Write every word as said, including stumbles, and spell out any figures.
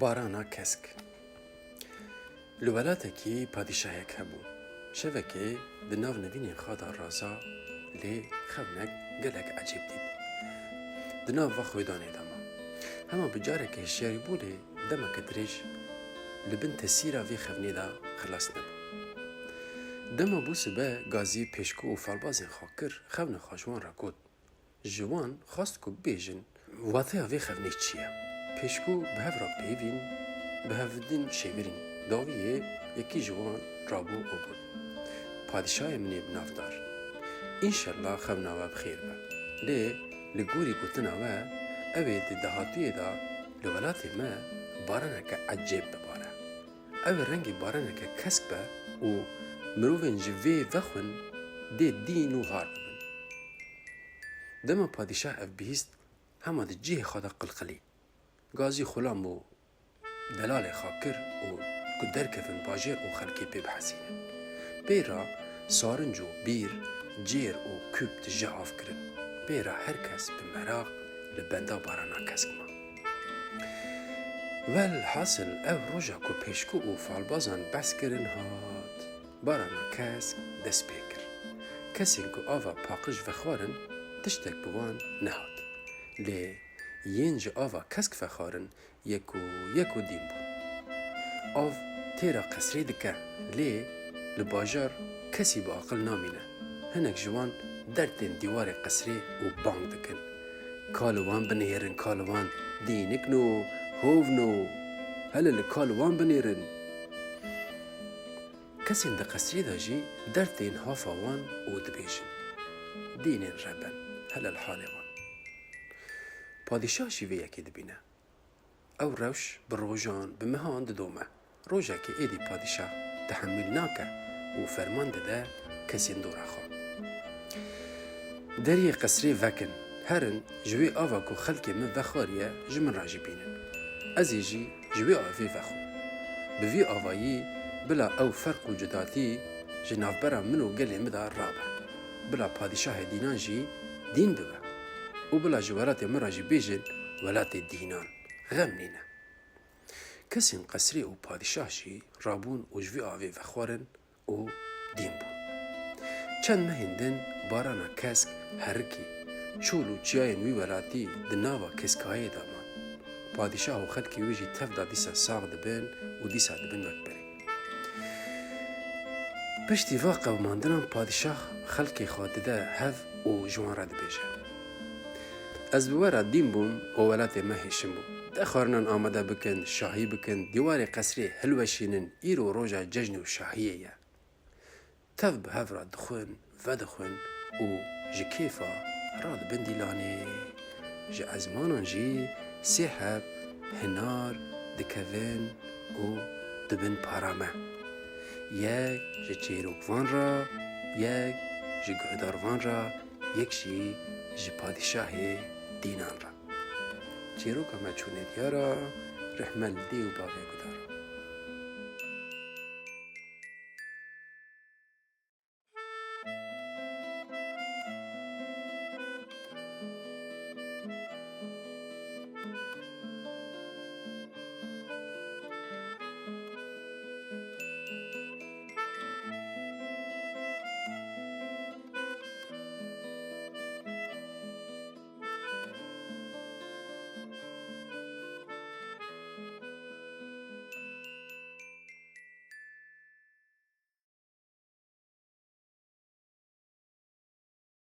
Barana kesk. Li welatekî padîşahek hebû. Şevekê di nav nivînên xwe de raza, lê xewnek gelek ecêb dît. Di nav va xwedanê de ma. Hema bi carekê hişyarî bû, lê demeke dirêj li bin tesîra vê xewnê de xilas nebû. Dema bû sibe, gazî pêşkû û falbazên xwe kir, xewna xwe ji wan re got. Ji wan xwest ku bibêjin, wateya vê xewnê çi ye? Pêşkû bi hev re peyivîn, bi hev din şêwirîn. Dawiyê yekî ji wan rabû û got, Padîşahê min ê bi navdar, înşellah xewna we bi xêr be. Lê li gorî gotina we, ew ê di dahatûyê de li welatê me baraneke ecêb bibare. Ew ê rengê baraneke kesk be û mirovên ji vê vexwin dê dîn û har bibin. Dema padîşah ev bihîst, hema di cihê xwe de qilqilî. Gazî xulam û delalê xwe kir û ku derkevin bajêr û xelkê pê bihesînin. Pê re sarinc û bîr, cêr û kûp tije av kirin. Pê re her kes bi meraq li benda barana kesk ma. Welhasil ev roja ku pêşkû û falbazan behs kirin hat, barana kesk dest pê kir. Kesên ku ava paqij vexwarin, tiştek bi wan nehat. Lê yên ji ava kesk vexwarin yek û yek û dîn bûn. Av têra qesrê dike, lê li bajar kesî bi aqil namîne. Hinek ji wan dertên dîwarê qesrê û bang dikin. Ka li wan binêrin, ka li wan, dînik no, hovno, hele li ka li wan binêrin. Kesên di qesrê de jî dertên hafa wan û dibêjin, dînên reben, hele li halê wan. Padîşah jî vê yekê dibîne. Ew rewş bi rojan, bi mehan didome. Rojekê êdî padîşah tehemûl nake û ferman dide kesên dora xwe. Deriyê qesrê vekin, herin ji wê ava ku xelkê min vexwariye ji min re jî bînin. Ez ê jî ji wê avê vexwim. Bi vî avayî bila ew ferq û cudatî ji navbera min û gelê min de rabe. Bila padîşahê dînan jî dîn bibe. Û bila ji welatê min re jî bêjin welatê dînan. Xem nîne. Kesên qesrê û padîşah jî rabûn û ji vî avê vexwarin û dîn bûn. Çend mehên din barana kesk herikî, çol û çiyayên wî welatî di nava keskayê de man. Padîşah û xelkê wî jî tev de dîsa sax dibin û dîsa dibin wek berê. Piştî va qewmandinan padîşah xelkê xwe dide hev û ji wan re dibêje, Ez bi we re dîn bûm û welatê me hêşin bû. De xwarinan amade bikin, şahî bikin, dîwarê qesrê hilweşînin, îro roja cejn û şahiyê ye. Tev bi hev re dixwin, vedixwin û ji kêfa radibin dîlanê. Ji ezmanan jî sê heb hinar dikevin û dibin para me. Yek ji çêrokvan re, yek ji guhdarvan re, yek jî ji padîşahê dînan re. Çîroka me çûne diyar e, rehme li dê û bavê guhdarê.